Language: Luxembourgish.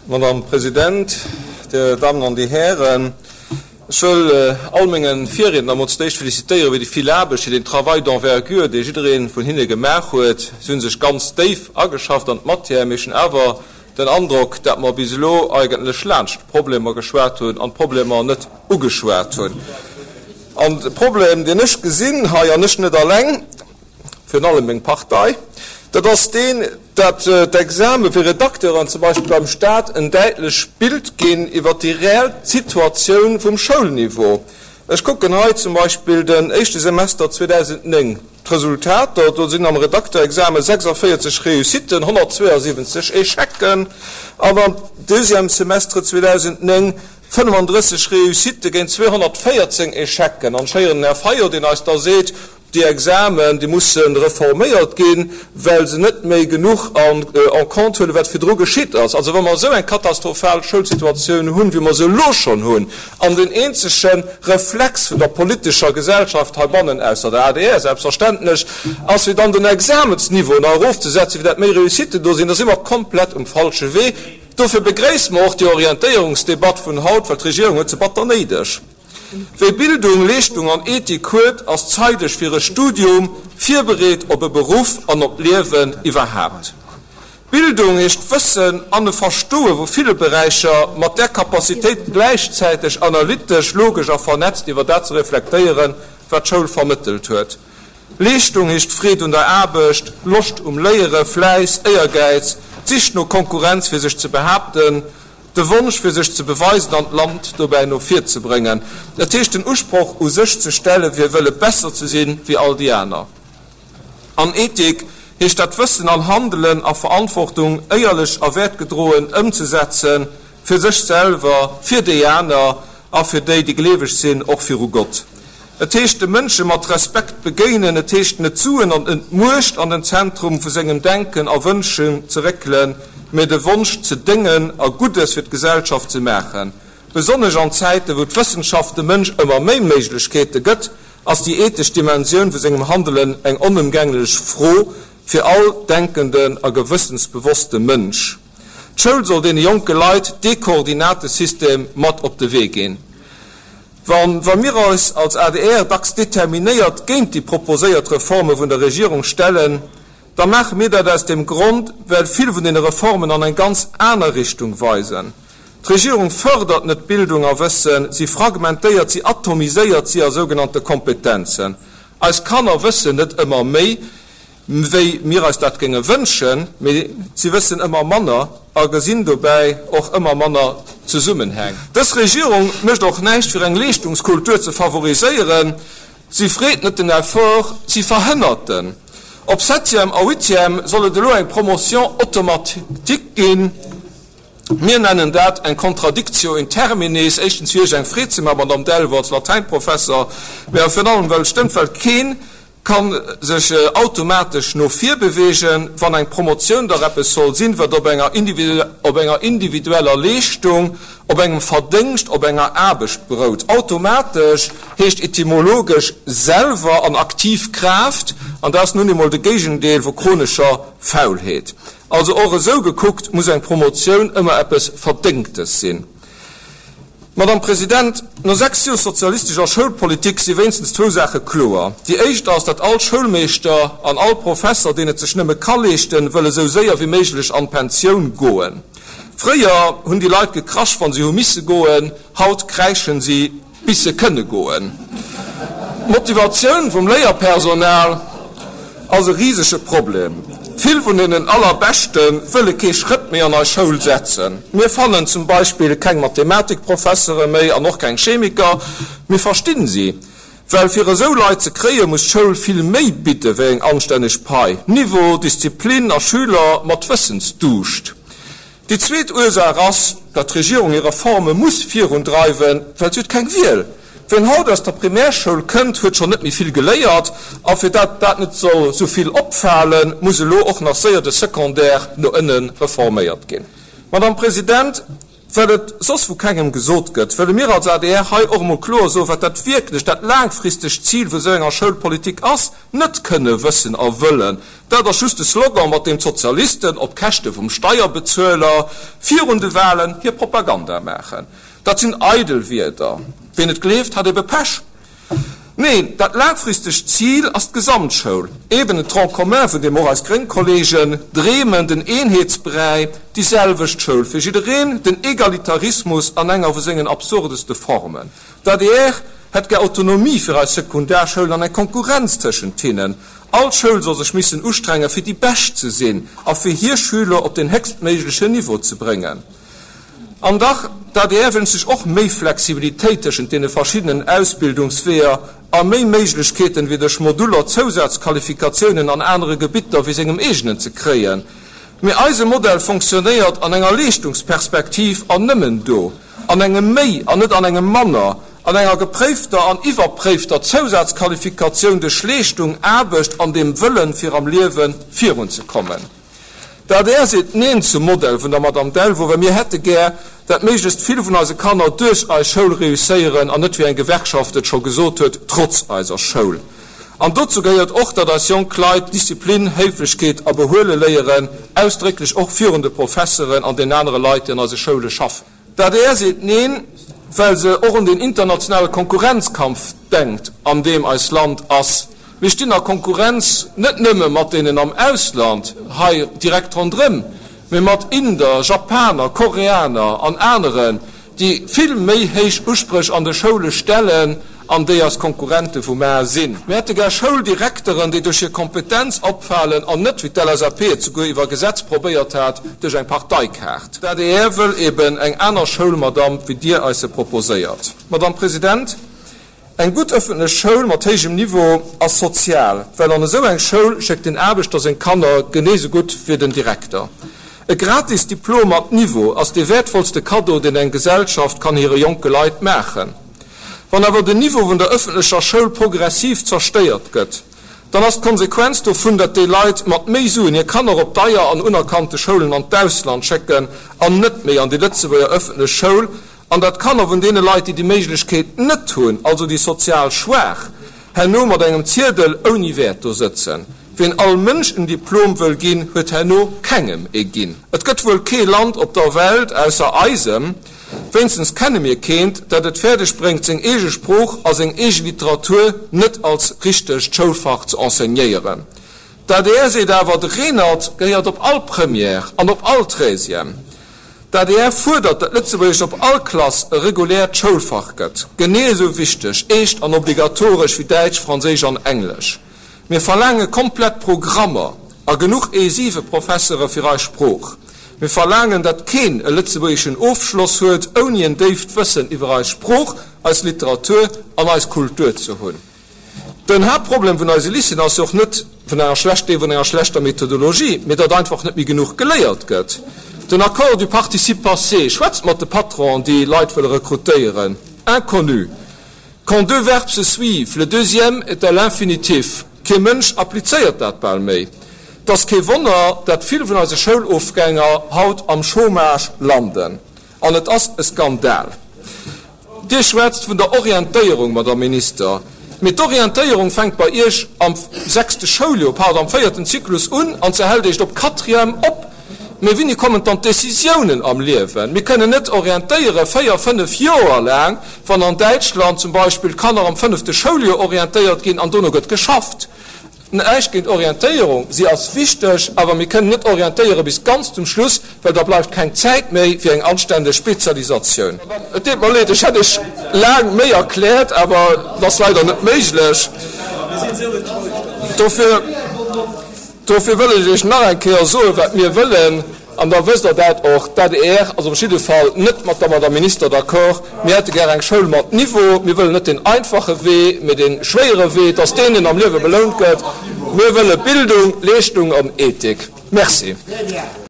Madame President, Dir Dammen an Dir Hären, ech wëll all menge Virriedner emol zudéischt félicitéiere fir déi vill Aarbecht, fir deen Travail d'envergure, dee jidderee vun hinne gemaach huet. Si hu sech ganz déif ageschafft an d'Matière, mee ech hunn awer den Androck, dat mer bis elo eigentlech laanscht d'Problemer geschwat hunn an d'Problemer net ugeschwat hunn. An de Problem, deen ech gesinn hei, an ech net alleng, virun allem meng Partei, dat ass deen, dat d'Exame fir Redakteuren zum Beispill beim Stat en däitlech Bild ginn iwwert déi reell Situatioun vum Schoulniveau. Ech kucken hei zum Beispill den éischte Semester 2009, d'Resultater, do sinn am Redakterexame 46 Réussitten, 172 Échecken, an am deuxième Semestre 2009 35 Réussitte géint 214 Échecken. An ech héieren den Här Fayot, deen eis da seet, Déi Examen, déi musse reforméiert ginn, well se net méi genuch en compte huelen, wat virdru geschitt ass. Also wa mer esou eng katastrophal Schoulsituatioun hunn, wéi mer se elo schonn hunn, an den eenzege Reflex vun der politescher Gesellschaft heibannen, ausser der adr selbstverständlech, ass fir dann den Examensniveau nach erofzesetzen, fir dat méi Réussitten do sinn, da si mer komplett um falsche Wee. Dofir begréisse mer och déi Orientéierungsdebatt vun haut, well d'Regierung huet se batter néideg. Wie Bildung, Leeschtung an Ethik huet, ass zeideg fir e Studium, virbereet op e Beruff an op d'Liewen iwwerhaapt. Bildung heescht Wëssen an e Verstoe vu ville Beräicher, mat där Capacitéit gläichzäiteg analytesch, logesch a vernetzt iwwer dat ze reflektéieren, wat d'Schoul vermëttelt huet. Leeschtung heescht Freed un der Aarbecht, Loscht um Léiere, Fläiss, Éiergäiz, d'Sich no Konkurrenz fir sech ze behaapten, De Wonsch fir sech ze beweisen an d'Land dobäi no vir ze bréngen. Dat heescht den Usproch u sech ze stelle fir wëlle besser ze sinn wéi all déi aner. An Ethik heescht dat Wëssen an Handelen a Verantwortung éierlech a wäertgedroen ëmzesetzen, fir sech selwer, fir déi aner a fir déi, déi gleeweg sinn, och viru Gott. Et heescht de Mënsche mat Respekt begéinen, et heescht net d'Suen an d'Muecht an den Zentrum vu sengem Denken a Wënschen ze réckelen, mä de Wonsch ze déngen a Guddes fir d'Gesellschaft ze maachen. Besonnesch an Zäiten, wou d'Wëssenschaft dem Mënsch ëmmer méi Méiglechkeete gëtt, ass déi ethesch Dimensioun vu sengem Handelen eng onëmgänglech Fro fir all denkenden a gewëssensbewosste Mënsch. D'Schoul soll deene jonke Leit dee Koordinatesystem mat op de Wee ginn. Wa mir eis als adr dacks determinéiert géint déi proposéiert Reforme vun der Regierung stellen, da maache mir dat aus deem Grond, well vill vun deene Reformen an eng ganz aner Richtung weisen. D'Regierung fërdert net Bildung a Wëssen, si fragmentéiert, si atomiséiert si a sougenannte Kompetenzen. Eis Kanner wëssen net ëmmer méi, wéi mir eis dat géinge wënschen, mee si wëssen ëmmer manner a gesinn dobäi och ëmmer manner Zesummenhäng. Dës Regierung mécht och näischt fir eng Leeschtungskultur ze favoriséieren. Si freet net den Effort, si verhënnert en. Op Septième a Huitième soll et elo eng Promotion automatique ginn. Mir nennen dat eng Contradictio in terminis, éischtens fir Iech eng Freed ze maachen, Madame Delvaux, als Latäinprofesser, mä virun allem well et stëmmt, well keen Kann sech automatesch no vir beweegen, wann eng Promotioun dach eppes soll sinn, wat op enger op enger individueller Leeschtung, op engem Verdéngscht, op enger Aarbecht berout. Automatesch heescht etymologesch selwer an aktiv Kraaft, an dat ass nun eemol de Géigendeel vu chronescher Faulheet. Also och esou gekuckt muss eng Promotioun ëmmer eppes Verdéngtes sinn. Madame President, no 6 Joer sozialistescher Schoulpolitik si wéinstens zwou Saache kloer. Déi éischt ass, datt all Schoulmeeschter an all Professer, deen et sech nëmme ka leeschten, wëll esou séier wéi méiglech an d'Pensioun goen. Fréier hunn déi Leit gekrasch, wa se hu misse goen, haut kräischen si, bis se kënne goen. D'Motivatioun vum Léierpersonal ass e risege Problem. Vill vun deenen Allerbeschte wëlle kee Schrëtt méi an eis Schoul setzen. Mir fannen zum Beispill keng Mathematikprofessere méi an och keng Chemiker. Mir verstinn si, well fir esou Leit ze kréie muss d'Schoul vill méi bidde wéi eng anstänneg Pai, Niveau, Disziplin a Schüler mat Wëssensduuscht. Déi zweet Ursaach ass, datt d'Regierung hir Reforme muss virundreiwen, well si huet keng Wiel. Wien haut aus der Primärschoul kënnt, huet schonn net méi vill geléiert, a fir dat dat net soll sou vill opfalen, muss elo och nach séier de Secondaire no ënne reforméiert ginn. Madame President, Well et soss vu kengem gesot gëtt, wëlle mir als adr hei och emol kloer soen, wat dat wierklech, dat laangfristegt Zil vu sou enger Schoulpolitik ass. Net kënne wëssen a wëllen, dat ass just de Slogan, mat deem d'Sozialisten op Käschte vum Steierbezueler virun de Wahlen hir Propaganda maachen. Dat sinn eidel Wierder. Ween et gleeft, hat ebe Pech. Neen, dat laangfristegt Zil ass d'Gesamtschoul, eben den Tronc commun, vun deem och eis gréng Kollegen dreemen, den Eenheetsbräi, déi selwecht Schoul fir jiddereen, den Egalitarismus an enger vu sengen absurdeste Formen. D'adr hätt gär Autonomie fir eis Sekundarschoulen an eng Konkurrenz tëschent hinnen. All Schoul soll sech missen ustrengen, fir déi Bescht ze sinn a fir hir Schüler op den héchstméiglechen Niveau ze bréngen. An dach, d'ADR wënscht sech och méi Flexibilitéit tëschent deene verschiddenen Ausbildungsweeër a méi Méiglechkeeten, wéi duerch Moduller Zousazqualifikatiounen an anere Gebitter wéi sengem eegenen ze kréien. Mee eise Modell fonctionnéiert an enger Leeschtungsperspektiv an nëmmen do, an engem Méi an net an engem Manner, an enger gepréifter an iwwerpréifter Zousazqualifikatioun duerch Leeschtung, Aarbecht an dem Wëllen, fir am Liewe virunzekommen. D'adr seet Neen zum Modell vun der Madame Delvaux, well mir hätte gär, dat méiglechst vill vun eise Kanner duerch eis Schoul réusséieren an net, wéi eng Gewerkschaft et scho gesot huet, trotz eiser Schoul. An dozou gehéiert och, datt eis jonk Leit Disziplin, Héiflechkeet a Behuele léieren, ausdrécklech och virun de Professeren an den anere Leit, déi an eise Schoule schaffen. D'adr seet Neen, well se och un den internationale Konkurrenzkampf denkt, an deem eist Land ass. Mir stinn a Konkurrenz net nëmme mat deenen am Ausland, hei direkt ronderëm, mee mat Inder, Japaner, Koreaner an aneren, déi vill méi héich Uspréch an de Schoule stellen an déi eis Konkurrente vu mar sinn. Mir hätte gär Schouldirekteren, déi duerch hir Kompetenz opfalen an net, wéi d'LSAP et souguer iwwer Gesetz probéiert hat, duerch eng Parteikaart. D'adr wëll eben eng aner Schoul, Madame, wéi Dir eis se proposéiert. Madame President, eng gutt ëffentlech Schoul mat héijem Niveau ass sozial, well an esou eng Schoul schéckt den Aarbechter seng Kanner genee esou gutt wéi den Direkter. E gratis Diplom mat Niveau ass dee wäertvollste Kaddo, deen eng Gesellschaft kann hire jonke Leit maachen. Wann awer den Niveau vun der ëffentlecher Schoul progressiv zerstéiert gëtt, dann ass d'Konsequenz dovun, datt déi Leit mat méi Suen hir Kanner op deier an unerkannte Schoulen an d'Ausland schécken an net méi an déi Lëtzebuerger ëffentlech Schoul, an datt d'Kanner vun deene Leit, déi déi Méiglechkeet net hunn, also déi sozial Schwaach, herno mat engem Ziedel ouni Wäert do sëtzen. Wien all Mënsch en Diplom wëll ginn, huet herno kengem ee ginn. Et gëtt wuel kee Land op der Welt, ausser eisem, wéinstens kenne mir keent, dat et fäerdeg bréngt, seng eege Sprooch a seng eege Literatur net als richtegt Schoulfach ze enseignéieren. D'adr seet awer, de Renert gehéiert op all Première an op all Treizième. D'adr fuerdert, datt Lëtzebuergesch op all Klass e reguläert Schoulfach gëtt, genee esou wichteg, eescht an obligatoresch wéi Däitsch, Franséisch an Englesch. Mir verlaange komplett Programmer a genuch E7-Professere fir eis Sprooch. Mir verlaangen, datt keen e lëtzebuergeschen Ofschloss huet, ouni en déift Wëssen iwwer eis Sprooch, eis Literatur an eis Kultur ze hunn. Den Haaptproblem vun eise Lycéeën ass jo och net vun enger schlecht dee vun enger schlechter Methodologie, mee datt einfach net méi genuch geléiert gëtt. Den Accord du participe passé schwätzt mat de Patronen, déi Leit wëlle rekrutéieren, inconnu. Quand deux verbes se suivent, le deuxième est à l'infinitif. Kee Mënsch applizéiert dat bal méi. 't ass kee Wonner, dat vill vun eise Schoulofgänger haut am Chômage landen. An et ass e Skandal. Dir schwätzt vun der Orientéierung, Madame Minister, mee d'Orientéierung fänkt bei Iech am sechste Schouljoer, pardon, am véierten Zyklus un an se hält eréischt op Quatrième op. Mee wéini kommen dann d'Décisiounen am Liewen? Mir kënnen net orientéiere véier, fënnef Joer laang, wann an Däitschland zum Beispill d'Kanner am fënnefte Schouljoer orientéiert ginn an dono gëtt geschafft. Näischt géint Orientéierung, si ass wichteg, awer mir kënnen net orientéiere bis ganz zum Schluss, well da bleift keng Zäit méi fir eng anständeg Spezialisatioun. Et deet mer leed, ech hätt Iech laang méi erkläert, awer et ass leider net méiglech. Dofir. Dofir wëll ech Iech nach eng Kéier soen, wat mir wëllen, an da wësst Der dat och. D'adr ass op jidde Fall net mat der Madame Minister d'accord. Mir hätte gär eng Schoul mat Niveau. Mir wëllen net deen einfache Wee, mee dee schwéiere Wee, dass deen, deen am Liewe belount gëtt. Mir wëlle Bildung, Leeschtung an Ethik. Merci.